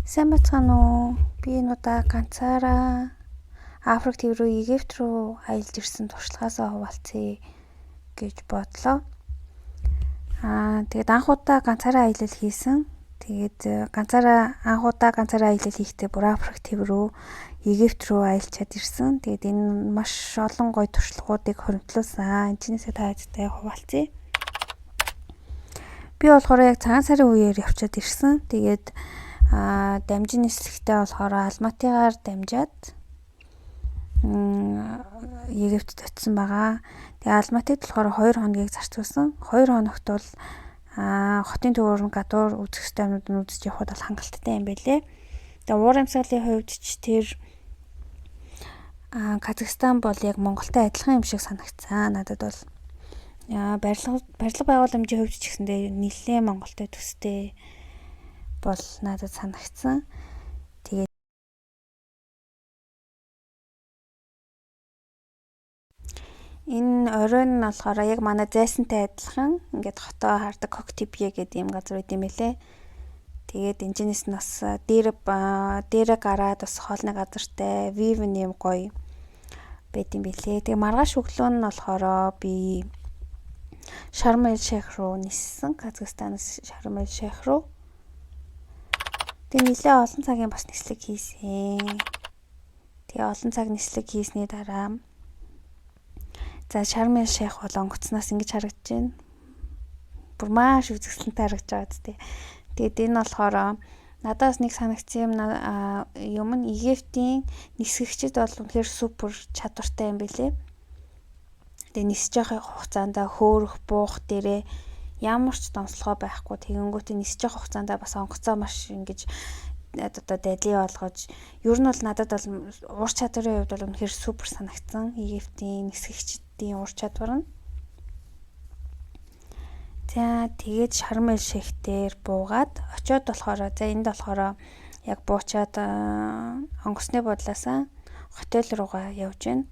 Сайн байцгаана уу? Би энэ удаа ганцаараа Африк төв рүү, Египт рүү аялж ирсэн туршлагаасаа хуваалцъя гэж бодлоо. Тэгээд анх удаа ганцаараа аялал хийсэн. Тэгээд ганцаараа анх удаа ганцаараа аялал хийхдээ бүр Африк төв рүү, Египт рүү аялчаад ирсэн. Тэгээд энэ маш олон гоё туршлагуудыг хуримтлуулсан. Энэчнээсээ та хэдтэй хуваалцъя. Би болохоор яг цагаан сарын үеэр явчаад ирсэн. Тэгээд дамжин нислэгтэй болохоор Алматыгаар дамжаад Египтэд очисон байгаа. Тэгээ Алматыд болохоор 2 хоногийг зарцуулсан. 2 хоногт бол хотын төвөөр нь гадуур үзэх ёстой юмнууд нь үзэж явхад бол хангалттай юм байлээ. Тэгээ уур амьсгалын хувьд ч тэр Казахстан бол яг Монголтой адилхан юм шиг санагдсан. Надад бол барилга байгууламжийн хувьд ч гэсэндээ нэлээд Монголтой төстэй бол надад санагдсан. Тэгээд энэ оройн нь болохоор яг манай зайсантай адилхан ингээд хотоо хардаг Коктебе гэдэг ийм газар байт юм байлээ. Тэгээд энэчнээс нь бас дээрээ гараад бас хоолны газартай вив юм гоё байт юм билээ. Тэгээ маргааш өглөө нь болохоор би Шарм эль Шейх руу ниссэн. Казахстанаас Шарм эль Шейх руу. Тэгээ нэлээ олон цагийн бас нислэг хийсэн. Тэгээ олон цаг нислэг хийсний дараа за Шарм эль Шейх бол онгоцноос ингэж харагдаж байна. Бүр маш үзэсгэлэнтэй харагдаж байгаа зү. Тэгээд энэ болохоор надаас нэг санагдсан юм нь Египтийн нисгэгчид бол үнэхээр супер чадвартай юм билээ. Тэгээ нисэж явах хугацаанд хөөрөх, буух дээрээ ямар ч донцлогоо байхгүй. Тэгэнгүүтээ нисэж явах хугацаанд бас онгоцоо маш ингэж одоо дадли болгож, ер нь бол надад бол уур чадварын хувьд бол үнэхээр супер санагдсан. Египтийн нисгэгчдийн уур чадвар нь. За тэгээд Шарм эль Шейх дээр буугаад очиод болохоор за энд болохоор яг буучаад онгоцны буудлаасаа хотел руугаа явж байна.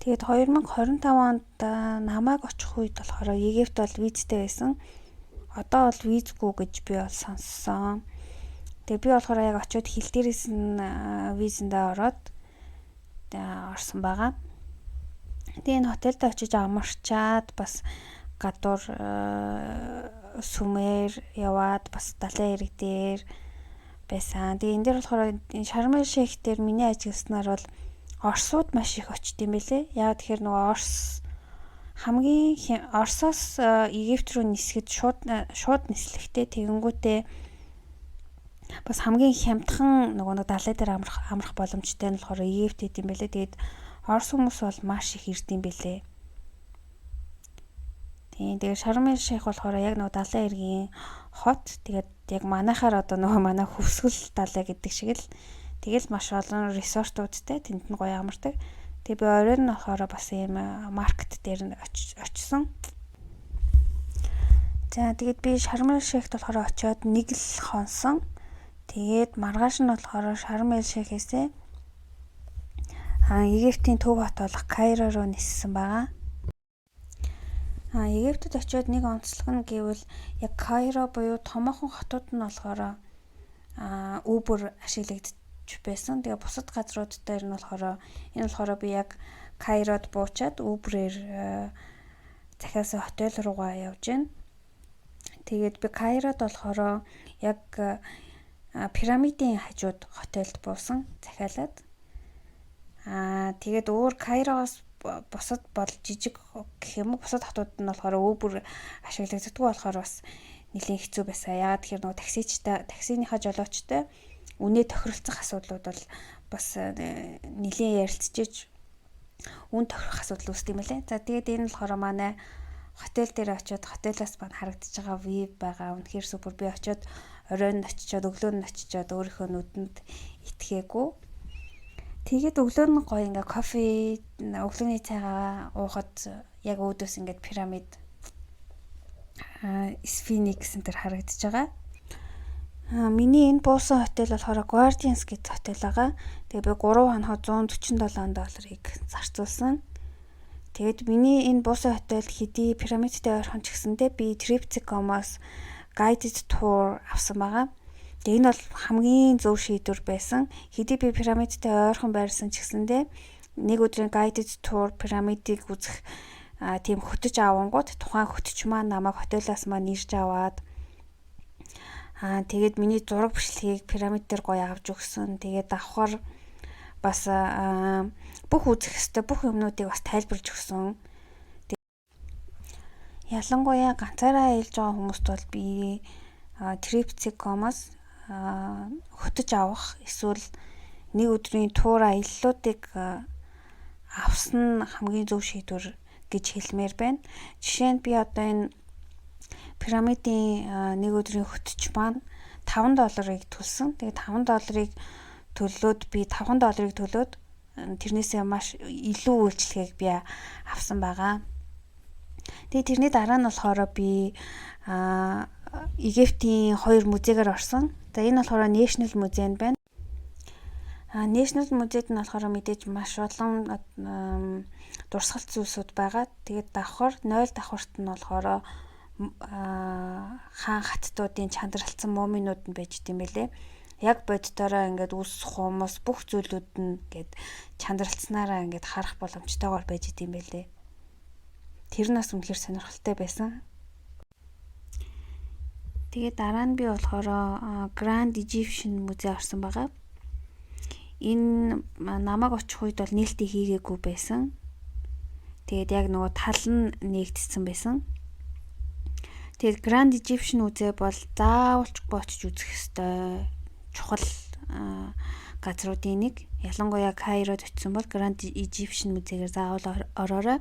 Тэгээд 2025 онд намайг очих үед болохоор Египт бол визтэй байсан. Одоо бол визгүй гэж би бол сонссон. Тэгээд би болохоор яг очиод хил дээрээс нь визэндээ ороод орсон байгаа. Тэгээ энэ хотелд очиж амарчаад бас гадуур сүмээр яваад бас далайн эрэг дээр байсан. Тэгээ энэ дээр болохоор Шарм эль Шейх дээр миний ажигласнаар бол Оросууд маш их очд юм билээ. Яг тэгэхээр нөгөө Орос хамгийн Оросоос Египт рүү нисгэд шууд нислэгтэй тэгэнгүүтээ бас хамгийн хямдхан нөгөө нэг далай дээр амрах боломжтой нь болохоор Египт гэдэм билээ. Тэгээд Орос хүмүүс бол маш их ирд юм билээ. Тийм, тэгээд Шарм эль Шейх болохоор яг нөгөө далайн эргийн хот. Тэгээд яг манайхаар одоо нөгөө манай хөвсгөл далай гэдэг шиг л тэгэл маш олон ресортуудтай тэнд нь гоё амардаг. Тэгээ би оройн нь болохоор бас ийм маркет дээр нь очсон. За тэгээд би Шарм эль Шейхт болохоор очиод нэг л хонсон. Тэгээд маргааш нь болохоор Шарм эль Шейхээсээ Египтийн төв хот болох Кайро руу ниссэн байгаа. Египтэд очиод нэг онцлог нь гэвэл яг Кайро буюу томоохон хотууд нь болохоор Uber ашиглагдчих байсан. Тэгээ бусад газрууд дээр нь болохоор энэ болохоор би яг Кайрод буучаад Uber-ээр захиалсан хотел руугаа явж байна. Тэгээд би Кайрод болохоор яг пирамидын хажууд хотелд буусан захиалаад. Тэгээд өөр Кайроос бусад бол жижиг гэх юм уу бусад хотууд нь болохоор Uber ашиглагддаггүй болохоор бас нэлээн хэцүү байсан. Яагаад тэгэхээр нөгөө таксиныхаа жолоочтой үнэ тохиролцох асуудлууд бол бас нэлээн ярилцчихэж үн тохирох асуудал үүсдэг юм лээ. За тэгээд энэ болохоор манай хотел дээр очиод хотелоос маань харагдаж байгаа вив байгаа. Үнэхээр супер. Би очиод оройн очичоод өглөө нь очичоод өөрийнхөө нүдэнд итгээгүй. Тэгээд өглөө нь гоё ингээ кофе өглөөний цайгаа уухад яг өөдөөс ингээд пирамид Сфинкс энэ төр харагдаж байгаа. Миний энэ буусан хотел болохоор Guardians гэдэг хотел байгаа. Тэгээ би 3 хоногоо $147 зарцуулсан. Тэгээд миний энэ буусан хотел хэдий пирамидтай ойрхон ч гэсэндээ би Trip.com-оос guided tour авсан байгаа. Тэгээ энэ бол хамгийн зөв шийдвэр байсан. Хэдий би пирамидтай ойрхон байрсан ч гэсэндээ нэг өдрийн guided tour пирамидыг үзэх тийм хөтөч авангууд тухайн хөтөч маань намайг hotel-оос маань ирж аваад, тэгээд миний зураг бичлэгийг пирамид дээр гоё авч өгсөн. Тэгээд давхар бас бүх үзэх ёстой бүх юмнуудыг бас тайлбарж өгсөн. Ялангуяа ганцаараа аялж байгаа хүмүүст бол би Trip.com-оос хөтөч авах эсвэл нэг өдрийн tour аяллуудыг авсан нь хамгийн зөв шийдвэр гэж хэлмээр байна. Жишээ нь би одоо энэ пирамидын нэг өдрийн хөтөч маань 5 долларыг төлсөн. Тэгээ 5 долларыг төлөөд, би 5 долларыг төлөөд тэрнээсээ маш илүү үйлчилгээг би авсан байгаа. Тэгээ тэрний дараа нь болохоор би Египтийн хоёр музейгээр орсон. За, энэ болохоор National Museum байна. National Museum нь болохоор мэдээж маш олон дурсгалт зүйлсүүд байгаа. Тэгээд давхар 0 давхарт нь болохоор хаан хаттуудын чандралцсан муминууд нь байж дим байлээ. Яг боддороо ингээд үс, хумс, бүх зүйлүүд нь ингээд чандралцсанараа ингээд харах боломжтойгоор байж идэм байлээ. Тэр нь бас үнэхээр сонирхолтой байсан. Тэгээд дараа нь би болохоор Grand Egyptian музей орсон байгаа. Энэ намайг очих үед бол нээлттэй хийгээгүй байсан. Тэгээд яг нөгөө тал нь нээгдсэн байсан. Тэгээд Grand Egyptian музей бол заавалчгүй очиж үзэх ёстой чухал газруудын нэг. Ялангуяа Кайрод очисон бол Grand Egyptian музейгээр заавал ороорой.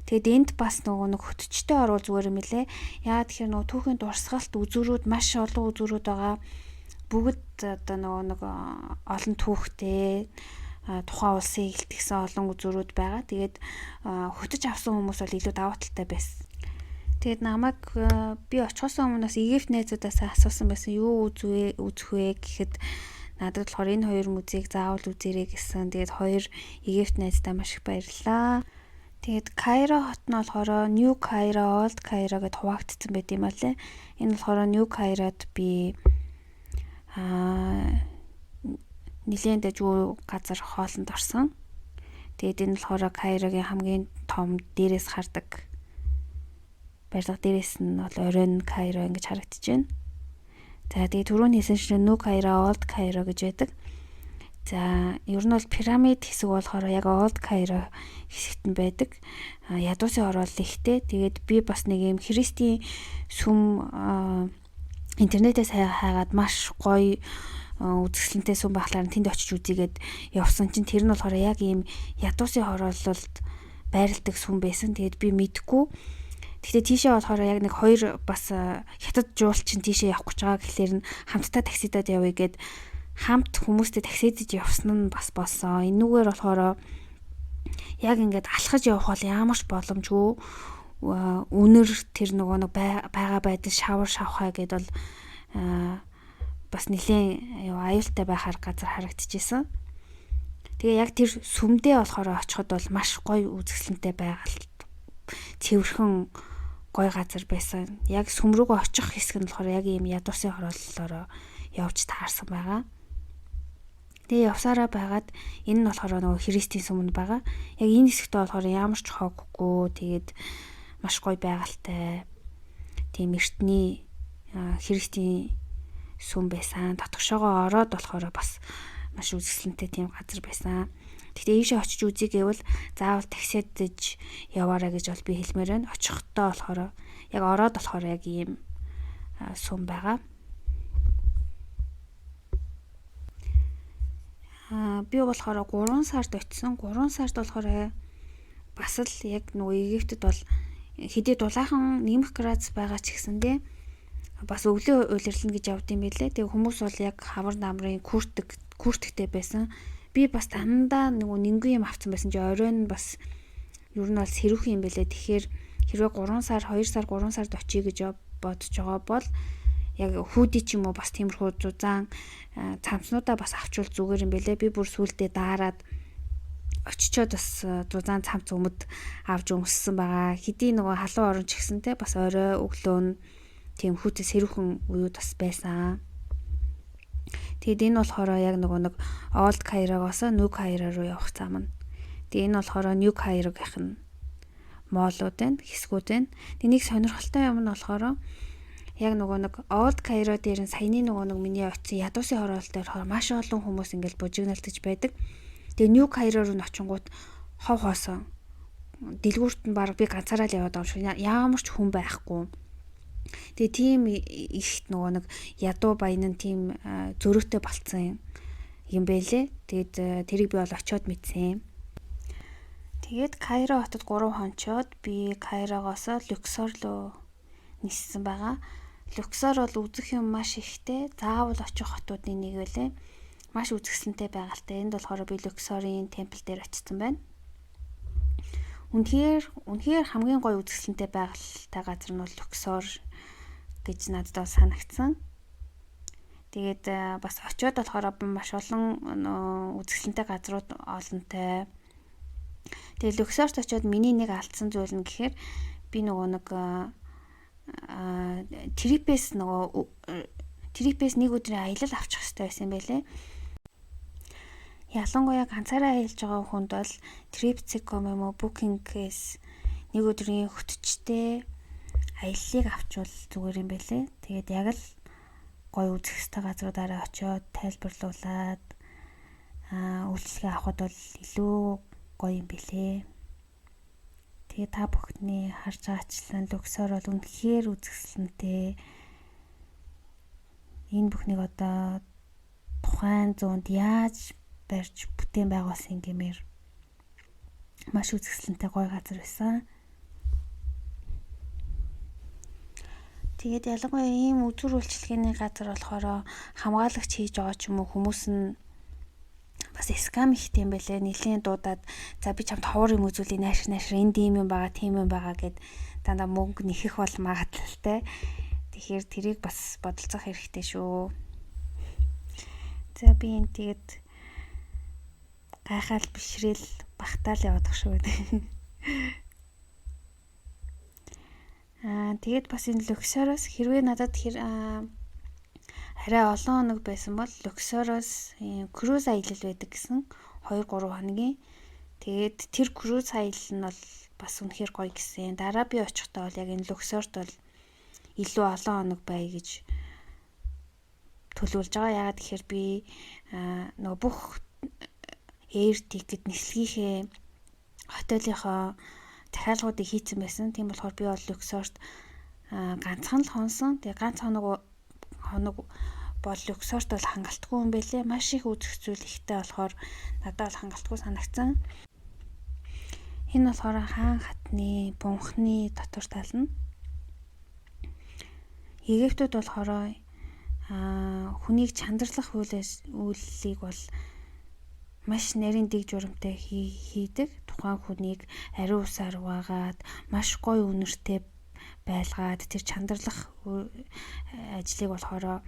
Тэгээд энд бас нөгөө нэг хөтөчтэй орвол зүгээр юм лээ. Яагаад тэгэхээр нөгөө түүхийн дурсгалт үзүүрүүд, маш олон үзүүрүүд байгаа. Бүгд одоо нөгөө нэг олон түүхтэй, тухайн улсын илтгэсэн олон үзүүрүүд байгаа. Тэгээд хөтөч авсан хүмүүс бол илүү давуу талтай байсан. Тэгээд намайг би очихоос өмнө бас Египт найзуудаас асуусан байсан, юу үзвэ, үзэх вэ гэхэд надад болохоор энэ хоёр музейг заавал үзээрэй гэсэн. Тэгээд хоёр Египт найздаа маш их баярлалаа. Тэгээд Кайро хот нь болохоор New Cairo, Old Cairo гэд хуваагдсан байт юм аа лээ. Энэ болохоор New Cairo-д би нэлээд дажгүй газар хоолнд орсон. Тэгээд энэ болохоор Кайрогийн хамгийн том дээрээс хардаг барилга, дээрээс нь бол оройн Кайро ингэж харагдаж байна. За, тэгээд түрүүний хэлсэн чинь New Cairo, Old Cairo гэж байдаг. За, ер нь бол пирамид хэсэг болохоор яг Old Cairo хэсэгт нь байдаг. Ядуусын хороолол ихтэй. Тэгээд би бас нэг юм христийн сүм интернетээс хайгаад маш гоё үзэсгэлэнтэй сүм байхлаар тэнд очиж үзийгээд явсан чинь тэр нь болохоор яг ийм ядуусын хороололд байрладаг сүм байсан. Тэгээд би мэдэхгүй. Гэхдээ тийшээ болохоор яг нэг хоёр бас хятад жуулчин тийшээ явах гэж байгаа гэхлээр нь хамтдаа таксидад явъя гэд хамт хүмүүстэй таксидж явсан нь бас болсон. Энүүгээр болохоор яг ингээд алхаж явах бол ямар ч боломжгүй. Үнэр тэр нөгөө нэг байгаа байдал шавар шавхай гэд бол бас нэлээд аюултай байхаар газар харагдчихсэн. Тэгээ яг тэр сүмдээ болохоор очиход бол маш гоё үзэсгэлэнтэй байгаль, цэвэрхэн гоё газар байсан. Яг сүм рүүгээ очих хэсэг нь болохоор яг ийм ядуусын хорооллоороо явж таарсан байгаа. Тэгээ явсараа байгаад энэ нь болохоор нөгөө христийн сүмэнд байгаа. Яг энэ хэсэгтээ болохоор ямар ч хоггүй, тэгээд маш гоё байгальтай тийм эртний христийн сүм байсан. Дотгошоогоо ороод болохоор бас маш үзэсгэлэнтэй тийм газар байсан. Гэхдээ ийшээ очиж үзье гэвэл заавал таксидж яваарай гэж бол би хэлмээр байна. Очихдоо болохоор яг ороод болохоор яг ийм сүм байгаа. Би болохоор 3 сард очисон. 3 сард болохоор бас л яг нөгөө Египтэд бол хэдий дулаахан нэмэх градус байгаа ч гэсэндээ бас өглөө улирлна гэж явд юм байлээ. Тэгээ хүмүүс бол яг хавар намрын куртктэй байсан. Би бас дандаа нөгөө нингүй юм авцсан байсан чи оройн нь бас ер нь бол сэрүүхэн юм байлээ. Тэгэхээр хэрвээ 3 сар, 2 сар, 3 сард очие гэж бодож байгаа бол яг hoodie ч юм уу, бас тиймэрхүү зузаан цамцнуудаа бас авчвал зүгээр юм байлээ. Би бүр сүулдэ daarаад очичоод бас зузаан цамц өмд авч өмссөн байгаа. Хэдий нөгөө халуун орон ч гэсэнтэй бас орой өглөө нь Тийм хүүтэ сэрүүхэн үеуд бас байсан. Тэгээд энэ болохоор яг нөгөө нэг Old Cairo-гоос New Cairo руу явах зам нь. Тэгээд энэ болохоор New Cairo-гийнх нь mall-ууд байна, хэсгүүд байна. Тэгээд нэг сонирхолтой юм нь болохоор яг нөгөө нэг Old Cairo дээр нь саяны нөгөө нэг миний очисон ядуусын хороолол дээр болохоор маш олон хүмүүс ингээл бужигналтаж байдаг. Тэгээд New Cairo руу н очингууд хов хоосон. Дэлгүүрт нь баг би ганцаараа л яваад байгаа юм шиг ямар ч хүн байхгүй. Тэгээ тийм ихт нөгөө нэг ядуу баян нь тийм зөрөөтэй болцсон юм бэлээ. Тэгээд тэрийг би бол очиод мэдсэн. Тэгээд Кайро хотод 3 хончоод би Кайрогоос Люксор руу ниссэн байгаа. Люксор бол үзэх юм маш ихтэй. Заавал очих хотуудын нэг байлээ. Маш үзэсгэлэнтэй байгальтай. Энд болохоор би Люксорын temple дээр очсон байна. Үнэхээр хамгийн гоё үзэсгэлэнтэй байгальтай газар нь бол Люксор гэж надад бол санагдсан. Тэгээд бас очиод болохоор маш олон үзэсгэлэнтэй газрууд олонтой. Тэгээд Люксорт очиод миний нэг алдсан зүйл нь гэхээр би нөгөө нэг trip-ээс нөгөө trip-ээс нэг өдрийн аялал авчих хэрэгтэй байсан юм байлээ. Ялангуяа ганцаараа аялж байгаа хүнд бол Trip.com юм уу, Booking-ээс нэг өдрийн хөтчтэй аяллыг авчвал зүгээр юм байлээ. Тэгээд яг л гоё үзэх ёстой газруудаараа очиод тайлбарлуулад үйлчилгээ авахд бол илүү гоё юм билээ. Тэгээ та бүхний харж байгаачлан Люксор бол үнэхээр үзэсгэлэнтэй. Энэ бүхнийг одоо тухайн зуунд яаж барьж бүтээн байгуулсан гэмээр маш үзэсгэлэнтэй гоё газар байсан. Тэгээд ялангуяа ийм үзүүр үйлчилгээний газар болохоор хамгаалагч хийж байгаа ч юм уу хүмүүс нь бас scam ихтэй юм байлээ. Нилээн дуудаад за би чамд ховор юм үзүүлье, нааш нааш энд ийм юм байгаа, тийм юм байгаа гэд дандаа мөнгө нэхэх бол магадлалтай. Тэгэхээр тэрийг бас бодолцох хэрэгтэй шүү. За би энэ тэгээд гайхаал бишрээл багтаал яваадах шүү гэдэг. Тэгээд бас энэ Люксороос хэрвээ надад арай олон хоног байсан бол Люксороос круз аялал байдаг гэсэн 2-3 хоногийн. Тэгээд тэр круз аялал нь бол бас үнэхээр гоё гэсэн. Дараа би очихдоо бол яг энэ Люксорт бол илүү олон хоног бай гэж төлөвлөж байгаа. Яагаад гэхээр би нөгөө бүх air ticket нислэгийнхээ хотелийнхоо захиалгуудыг хийцэн байсан. Тийм болохоор би бол Люксорт ганцхан л хонсон. Тэгээ ганц хоног бол Люксорт бол хангалтгүй юм байлээ. Маш их үзэх зүйл ихтэй болохоор надад бол хангалтгүй санагдсан. Энэ болохоор хаан хатны бунхны дотор тал нь. Египтүүд болохоор хүнийг чандарлах үйлийг бол маш нарийн дэг журамтай хийдэг. Тухайн хүнийг ариун усаар угаагаад маш гоё үнэртэй байлгаад тэр чандарлах ажлыг болохоор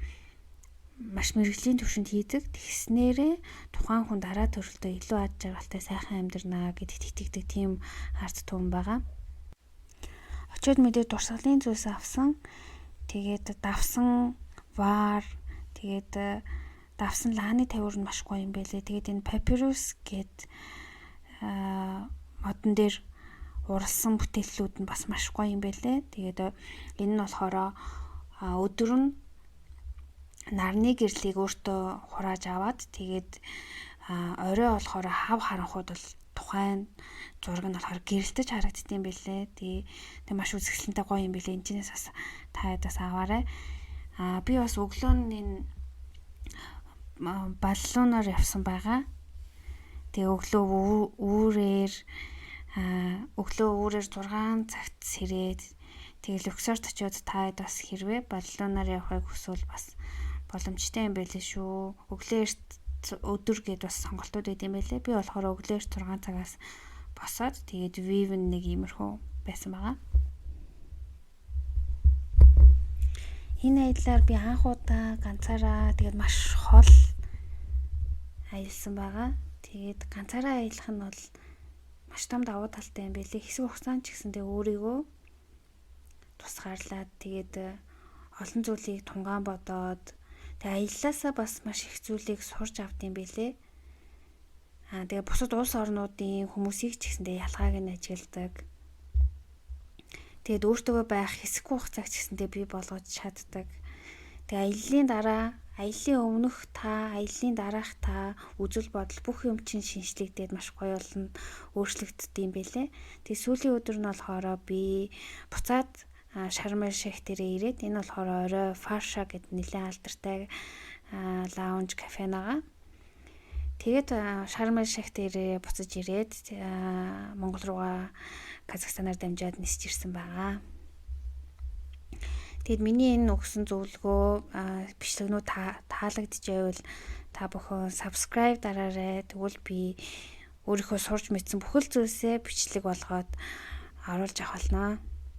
маш мэргэжлийн түвшинд хийдэг. Тэгснээрээ тухайн хүн дараа төрөлтөө илүү ад жаргалтай сайхан амьдрнаа гэдэгт итгэдэг тийм ард түмэн байгаа. Очиод мэдээ дурсгалын зүйлс авсан. Тэгээд давсан вар, тэгээд давсан лааны тавиур нь маш гоё юм байлээ. Тэгээд энэ папирус гээд модон дээр уралсан бүтээллүүд нь бас маш гоё юм байлээ. Тэгээд энэ нь болохоор өдөр нь нарны гэрлийг өөртөө хурааж аваад тэгээд орой болохоор хав харанхууд бол тухайн зураг нь болохоор гэрэлтэж харагддсан юм байлээ. Тэгээ маш үзэсгэлэнтэй гоё юм байлээ. Энэчнээс бас та ядаас аваарай. Би бас өглөө нь энэ баллоноор явсан байгаа. Тэгээ өглөө үүрээр 6 цагт сэрээд тэгээ Люксорт очиод та хэд бас хэрвээ баллоноор явахыг хүсвэл бас боломжтой юм байлээ шүү. Өглөө эрт өдөр гээд бас сонголтууд байд юм байлээ. Би болохоор өглөө эрт 6 цагаас босоод тэгээд Viven нэг иймэрхүү байсан байгаа. Энэ аяллаар би анх удаа ганцаараа тэгээд маш хол аялсан байгаа. Тэгээд ганцаараа аялах нь бол маш том давуу талтай юм байлээ. Хэсэг хугацаанд ч гэсэн тэгээ өөрийгөө тусгаарлаад тэгээд Олон зүйлийг тунгаан бодоод тэгээ аяллаасаа бас маш их зүйлийг сурч авд юм бэлээ. Тэгээ бусад улс орнуудын хүмүүсийг ч гэсэндээ ялгааг нь ажигладаг. Тэгээд өөртөөгөө байх хэсэггүй хугацааг ч гэсэндээ бий болгож чаддаг. Тэгээ аяллаа дараа, аяллаа өмнөх та, аяллаа дараах та үзэл бодол бүх юм чинь шинжлэгдээд маш гоё болно, өөрчлөгддөг юм бэлээ. Тэгээ сүүлийн өдөр нь болохоор би буцаад Шарм эль Шейх дээрээ ирээд, энэ болохоор орой Фарша гэдэг нэлээд алдартай lounge кафе нагаа. Тэгээд Шарм эль Шейх дээрээ буцаж ирээд Монгол руугаа Казахстанаар дамжаад нисэж ирсэн байгаа. Тэгэд миний энэ өгсөн зөвлөгөө, бичлэгнүүд таалагдчихвэл та бүхэн subscribe дараарай. Тэгвэл би өөрийнхөө сурч мэдсэн бүхэл зүйлсээ бичлэг болгоод оруулж авах болно.